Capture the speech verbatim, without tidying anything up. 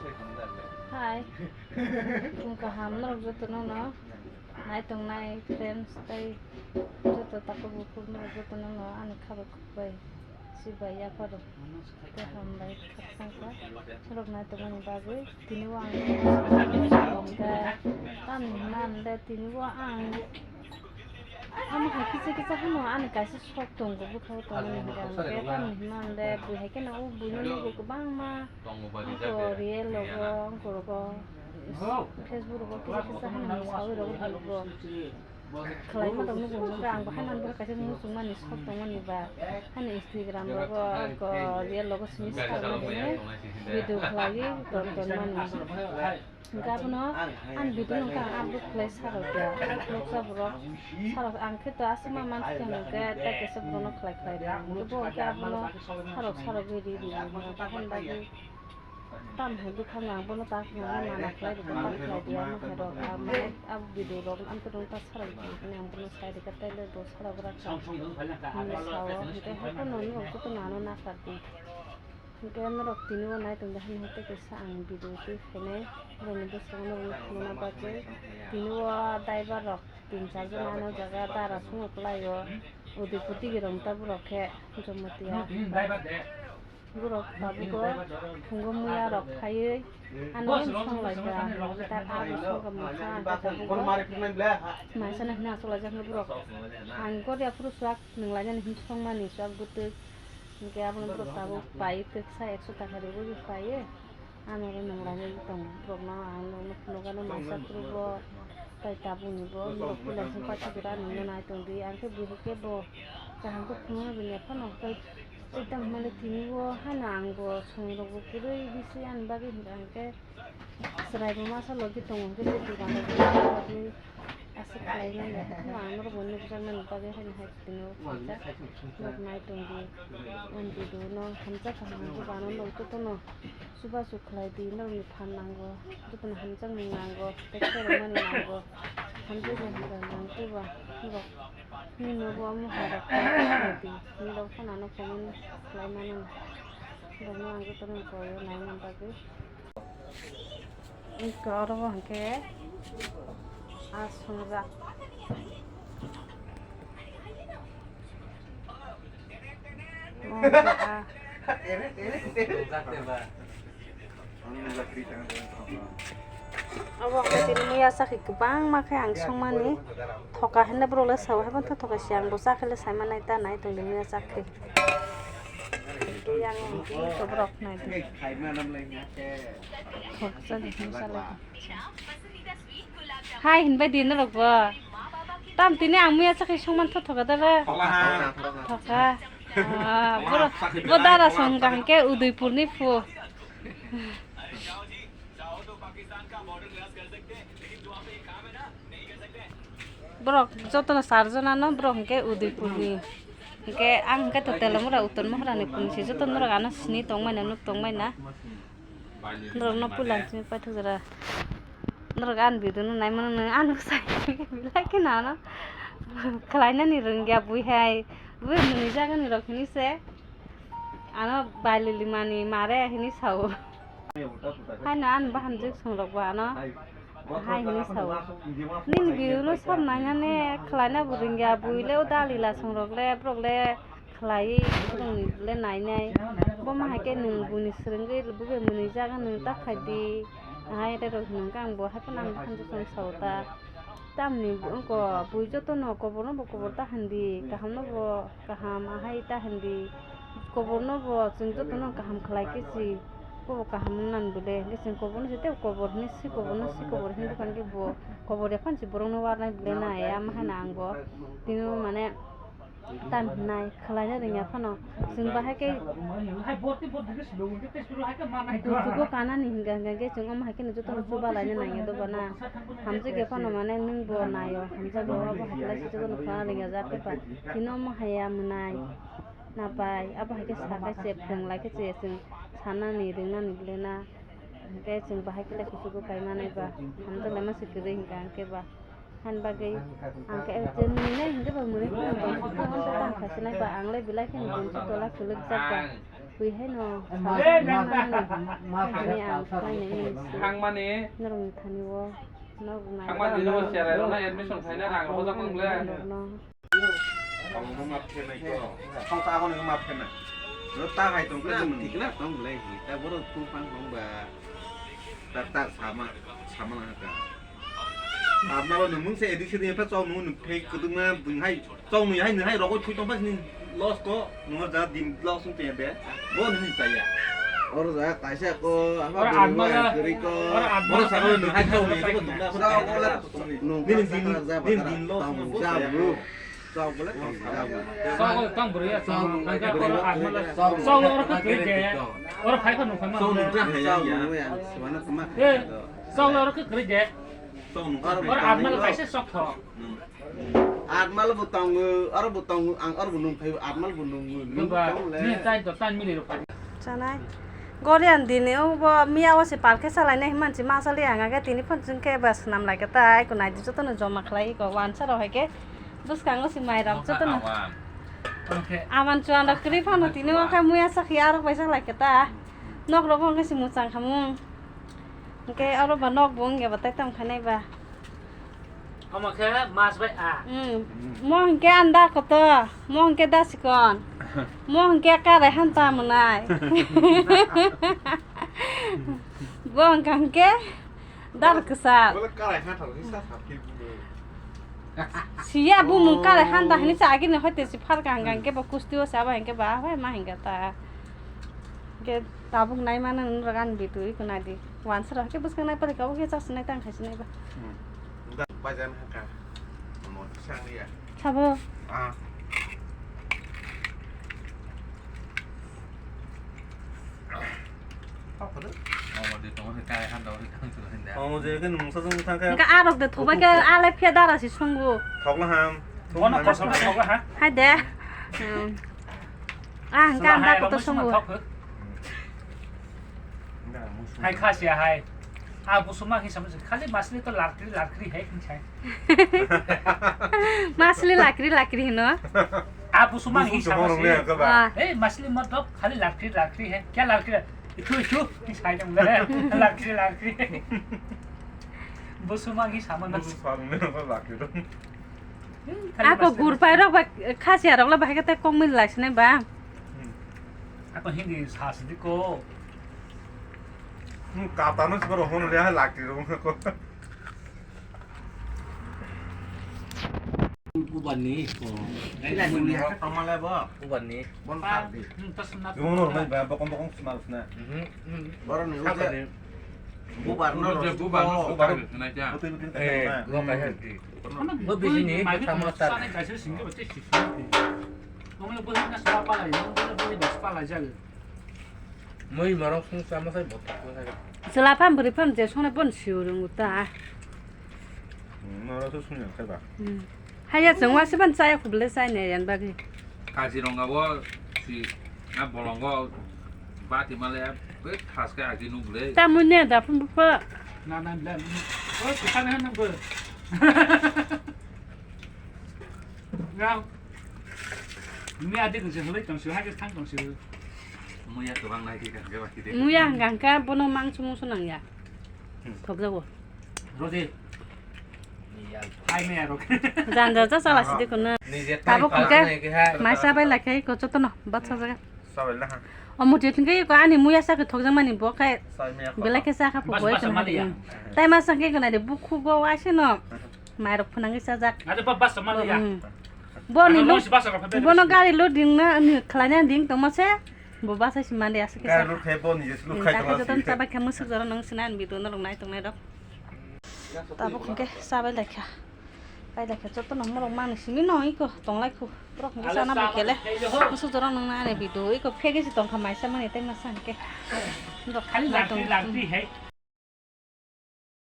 Hai. Phung kaham norok jotono no nai tongnai friends tei joto takhuk bukhuk norok jotono no ani kha bai khuk bai si bai yapharo tei hambai khakchangkha norok nai tongmani bagwi. Tini o ang tamo hwnle tini o ang Amo hai kisa kisa hano ani kaisa sok tongo, bwkhao tongmani hwnkhe ang khe tamni hwnma hwnle bui hai kheno o buino nugo kwbangma. Tongo ba rijak Ongko de. Real logo, ongko rogo, Facebook rogo kisa kisa hano mwsawi rogo buibo. Khlaima tong nugo hwnba ang bo haino ani bwkha kaisa muchungmani sok tongmani ba haino Instagram rogo ongko real logo simi sa rwmani video khlaiwi ton tonmani. Hwnkhe abono ani video no khe ang upload khlai sarok ya. Nuksa borok sarok ang khe to aswkma manthokya hwnkhe tei kaisa borokno khlai khlai rw. Hwnkhe bo hwnkhe abono sarok sarok ri ri rw. Tamoni bagwi tam hai bwkhak ang bono ta khna mana khlai rw ta khlai di ang hai rok ang mane abo video rok ang to ta sarok di hwnwi ang bono sai rwkha tei le bo sarok rak kha. Hwnwi sao hwnkhe hai phano norok jotono ano naphar di. Hwnkhe norok tini o nai tongdi hwnwi hai tei kaisa ang video twi phainai, norokni bwskango norokno phunukna bagwi. Tini o driver rok tin char jon ano jaga dara swngo kwlai o, Udaipur digi rok ta borok khe Jamatia. Borok tabuk o phungo muya rok phaiwi ano song lai kha, ta abo song kha masa ang khe tabuk o masa no hwnwi achuk lai jak borok. Ang gori aphuru chuak nwng lainani hwnwi songmani chuak bwtwi. Hwnkhe abono borok tabuk pai twksa ekso taka riui paiwi. Ano oro nwng lainani tongo borokno ang nukno phunukgano masa phuru bo tai tabukni bo norok puila hwn paithak jora nwngno nai tongdi. Ang khe buhi khe bo kaham khe phunukna bini phano tei tamo hwnmale tini o hano ang bo songrok bo kwrwi bisi ani bagwi hwnkhe ang khe Chwrairok masa logi tongo hwnkhe tei dukan rok aswk khlai manya. Haino ang norok bo nukjaknani bagwi haino hai tini o khaijak. Norok nai tongdi. Ang video no hamjak kaham hwnwi bana norok jotono chubachu khlai di. Norokni phan nango, jotono hamjakmung nango, tei khairokmani nango. Hamjakmung nang twibo norok nini nogo omo hai rok khlai di. Norok phano ano comment khlai mano. Norokno ang jotono koi o naina bagwi. Iko oro bo hwnkhe a songjak. Omo hwnkhe a. Obo hwnkhe tini muya chakhi kwbangma khe ang songmani. Thoka hwnwi borok le sao, haikhe thoka se ang bo chakhe le sai manai ta nai tongdi muya chakhe. Yang borok nai di. Hai hinbai di norok bo. Tam tini ang muya chakhe songman tho thoka da ba. Thoka. Ah, boro bo dara song hwnkha hwnkhe Udaipurni phu. Borok jotono char jonano borok hwnkhe Udaipurni. Hwnkhe ang hwnkhe to Telamura Uttor Mohorani phunisi joto norok ano sini tongmani nuk tongmani na. Norokno puila ang simi paithak jora. Norok ani video no naimano nwng ano sai belai kheno ano khlainani rwngya bui hai. Bui mwnwi jagani rok hini se. Ano bailili mani mare hini sao. Haino ani bahamjwk songrok bo ano hai hini sao. Nini video no sab nainani khlaina bo rwngya bui le o dalila songrok le borok le khlaiwi borokni le nainai. Bo ma hai khe nwng buini swrwngwi bwkhe mwnwi jaga nwng ta khai di. Hai rerok hwnwi khe ang bo hai phano ang bahamjwk song sao ta. Tamni wngkha bui jotono koborno bo kobor ta hwn di, kahamno bo kaham ahai ta hwn di. Koborno bo chwng jotono kaham khlai khe si, bo bo kaham wng nang bwle. Hwnkhe chwng koborno se tei kobor hwnwi si, koborno si kobor hwnwi bwkha hwnkhe bo kobor ya phano se borokno warnai bwle na, ya ma hai na ang bo. Tini bo mane tam hinai khlaina rwngya phano chwng bahai khe kuchugo kanani hinga hinga khe chwng omo hai kheno jotono chuba laina nangya doba na. Hamjwk ya phano mane nwng bo naio, hamjak bo abo hai khlai se jotono khlana rwngya jak khe ba. Tini omo hai ya mwnai na bai, abo hai khe sa khe se phrwng lai khe se chwng sanani rwngnani bwle na. Hwnkhe chwng bahai khe le kuchugo kai manai ba, hamjak lai ma se kwrwi hinka hwnkhe ba. Hani bagwi ang khe je mwnwi nai hwnkhe ba mwnwi phano tong sukha hwn tei tang khasinai ba ang le belai kheno bonsi tola kwlwkjak ba. Twi haino Eh, ma- ma- ma- ma- ani ang khlainai Thangmani. Norokni thani o nok nai. Thangmani no cherai rok na admission khaina rang rok jak nang le. Norokno. Tamo ma map khe nai ko. Thong ta ko ni map khe na. No ta hai tong khe na, thik na tong le. Ta boro tu pang tong ba. Ta ta sama sama na ka. Abna ba nung se edit se pa chong nung phei kudung na bung hai. Chong nui hai nui hai rokoi thui tong phai sini loss ko, nung ja din loss sung te de. Bo nung ni chaya. Oro ja kaisa ko, ama Oro bini atma wa la, kiri ko. Oro atma Oro la sa ko nung hai chong nui ko nung na ko. Nung Nini din, nini din loss nung ko ja chaya. Chong bole tong ja. Chong ko tong bro ya, chong. Chong. Nang ka oro atma la. Chong. Chong oro ko kiri de. Oro phai ko nung phai ma. Chong nung ja hai ya. Chong nung ya, swana tama. Eh, chong oro ko kiri de. Chong nung ka. Oro atma la kaisa sok tho. Hmm. Atmal bo tongo, oro bo tongo, ang oro bo nung phaio, atmal bo nungo, nung Nungba, tong le. Ni tai to tan mili rok. Chanai. Gorian dini o bo miya o se parke salai nai manchi ma sali ang age tini phone chun ke bas nam lai kata ai ko nai di joto no joma khlai ko wansa ro hai ke bwskango se mai rok joto no. Awan. Oke. Awan chuan rok kri phano tini o kha muya sakhi aro paisa lai kata. Nok rok bo ke se muchang khamung. Ke aro ba nok bo nge batai tam khanai ba. Omo khe mas bai a. Hmm. Mo hinkhe anda koto, mo hinkhe dasikon, mo hinkhe karai hanta mwnai. Bo hinkhe hinkhe dar kwsa. Bole karai hanta rwgwi sa sa phil bulo. Siya bumung karai hanta hini sa agini hoite si phalka hangka hinkhe bo kusti o sa ba hinkhe ba hoi ma hinkhe ta. Hinkhe tabuk nai mano nung rok ani video iko nai di. Wansa rok khe bwskang nai pore kabo khe chak sinai tang khai sinai ba. Hmm. Bai jan kha. Mo sang ya. Sabo. Ah. Apa tu? Omo de tong khe kai han do khe kang tu hinda. Omo je khe nung sa jong thang khe. Ka arok de thobai khe alai phe dara si sungu. Thok la ham. Bono kosong thok la ha. Hai de. Hmm. Ah, hingke ang da kotor songo. Hai kha sia hai. A busuma hi samse khali masli to larkri larkri hai kin sai. Masli lakri lakri hino. A busuma hi samse. Ah. Hey, masli matlab khali larkri larkri hai. Kya larkri? Itu itu hi sai dong le. Larkri larkri. Busuma hi sama na. Ako gurpai rok ba khasia rok la bahai khe tei kok mili lai sinai ba. Ako hindi sasidi ko. Kata no sibaro hono le hai lakti rok ko. Kuban ni ko. Kuban ni. Bon kar di. Gumon no ba bokong bokong smal sna. Boro ni. Bubar no bubar no bubar. Eh, lo kai hai. Bo bisi ni sama sar. Mui marok sung sama sai botok ko sai. Chwla pham bwrwi pham je songno bon siyo rwngo ta. Noro to sung ya khe ba. Haya chwng wa se ban chaya khub le chai ne yan bagwi. Kaziranga o si na bolongo bati male bai thaske agi nuk le. Ta mui ne da phun bukho. Na na le. O kisa ne nang bo. Nang. Ni adi kun se hoi tong se ha ke thang tong se. Muya to bang nai ki ka ke ba ki de. Muya hangka bono mang chumu sunang ya. Thok jago. Rodi. Hai me aro. Jan ja ja sala sidi kono. Tabuk ke. Mai sabai la kai ko chotono bat sa jaga. Sabai la ha. O muti thingke ko ani muya sa ke thok jang mani bo kai. Belai ke sa kha po boi kana. Tai ma sangke kana de bukhu go wa se no. Mai rok phunang ke sa jak. Ada ba bas sama ya. Boni lo. Bono gari lo ding na ani khlai na ding tong ma se. Bo basa si mande asa kisa. Kaya lur khai bo ni jesu lur khai tong joton si. Chaba khe musuk jora nang sinan bi dono rok nai tong nai rok. Tabo khungke sabai laikha. Pai laikha joton nang morok mani simi no iko tong lai khu. Borok khungke sana bo kele. Musuk jora nang nai bi do iko phege si tong kha mai sa mani tai ma san ke. Khali lakti lakti hai.